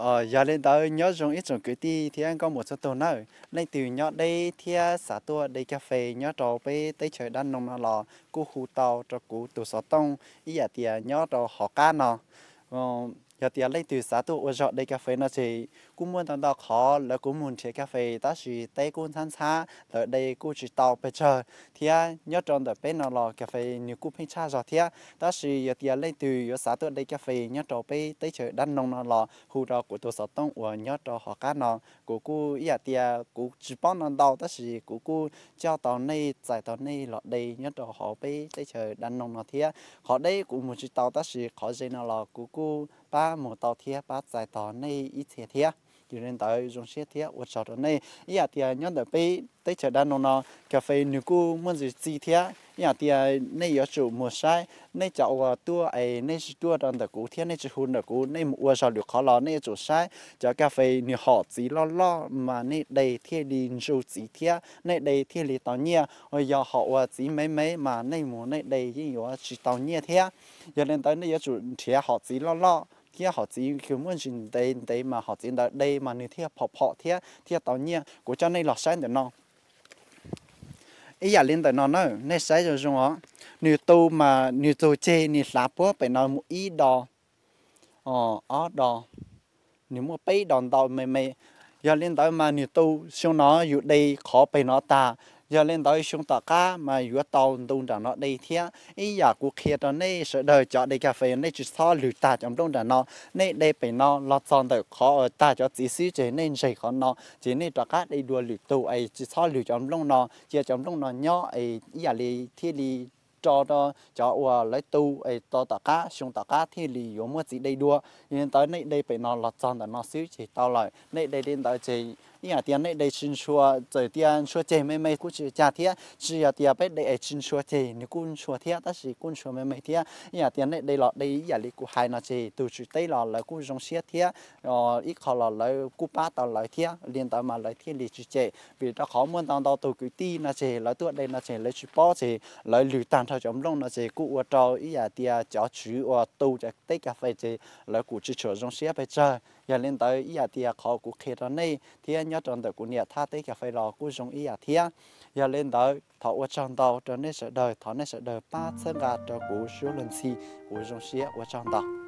Yog li ntawd nyob zoo ib tsoom kwv tij thiab nkauj muam txhua tus nawb, leej twg nyob deb thiab xav tuaj de kas fes nyob rau peb teb chaws Dab Noog no los kuj hu tau rau kuv tus xov tooj ib yam tias nyob rau hauv qab no. Yog tias leej twg xav tuaj ua zog de kas fes no ces kuj muaj ntau ntau qhov lawv kuj mus nrhiav kas fes tab sis teb kuj ntxhab ntxhab, lawv de kuj tsis tau pes tsawg thiab nyob rau ntawm peb no los kas fes nws kuj pheej tshaj zog thiab. Tab sis yog tias leej twg yuav xav tuaj de kas fes nyob rau peb teb chaws Dab Noog no los hu rau kuv tus xov tooj uas nyob rau hauv qab no. Kuv kuj ib yam tias kuv tsis paub no ntau tab sis kuv kuj coj tau nej, txais tau nej los de nyob rau hauv peb teb chaws Dab Noog no thiab. Qhov deb kuv mus tsis tau tab sis qhov ze no los kuv kuj pab mus tau thiab pab txais tau nej ib txhia thiab. Yog li ntawd zoo siab thiab ua tsaug rau nej. Ib yam tias nyob ntawm peb teb chaws Dab Noog no kas fes nws kuj muaj ntsis txi thiab. Ib yam tias nej yuav tsum mus saib, nej cov uas tuaj es nej tsis tuaj rau ntawm kuv thiab nej tsis hu ntawm kuv, nej mus ua zog lwm qhov los nej yuav tsum saib cov kas fes nws hom txiv loj loj mas nej de thiaj li ntsu txiv thiab nej de thiaj li tau nyiaj. Yog hom uas txiv me me mas nej mus nej de yeej yuav tsis tau nyiaj thiab. Yog li ntawd nej yuav tsum nrhiav hom txiv loj loj thiab hom txiv uas muaj ntsis ntev ntev mas hom txiv ntawd de mas nws thiaj phom phom thiab thiaj tau nyiaj. Kuv coj nej los saib ntawm no. Ib yam li ntawm no na, nej saib zoo zoo os. Nws tu mas nws txug ceg nws hlav puab pem no mus ib do, ob do, nws muaj peb do ntau me me. Yog li ntawd mas nws tu xyoo no yus de qhov pem no tag, yog li ntawd xyoo tom qab mas yuav tau ntu nram no de thiab. Ib yam kuv qhia rau nej sawv daws cov de kas fes nej tsis txhob lwg tag cov nplooj nram no. Nej de pem no los txog ntawm qhov tag cov txiv xwb ces nej ntseg qhov no ces nej rov qab de dua lwm tus es tsis txhob lwg cov nplooj no, cia cov nplooj no nyob es ib yam li thiaj li rau rau cov uas lawv tu es tau tom qab xyoo tom qab thiaj li yuav muaj txiv de dua. Yog li ntawd nej de pem no los txog ntawm no xwb ces tau lawm. Nej de li ntawd ces ib yam tias nej de tsis ntshua, txawm tias ntshua ceg me me kuj tsis ua cas thiab, tsis yog tias peb de es tsis ntshua ceg nws kuj ntshua thiab tab sis kuj ntshua me me thiab. Ib yam tias nej de los de ib yam li kuv hais no ces tus tswv teb los lawv kuj zoo siab thiab, ib qho los lawv kuj pab tau lawv thiab, li ntawd mas lawv thiaj li tsis cem. Vim rau qhov muaj ntau ntau tus kwv tij no ces lawv tuaj de no ces lawv tsis paub ces lawv lwg tag nrho cov nplooj no ces kuj ua rau ib yam tias cov tswv uas tu cov teb kas fes ces lawv kuj tsis tshua zoo siab pes tsawg. Yog li ntawd ib yam tias qhov kuv qhia rau nej thiab nyob rau ntawm kuv niam thaj teb kas fes los kuj zoo ib yam thiab. Yog li ntawd thov ua tsaug ntau rau nej sawv daws, thov nej sawv daws pab txhawb nqa rau kuv suab luag ntxhi, kuv zoo siab ua tsaug ntau.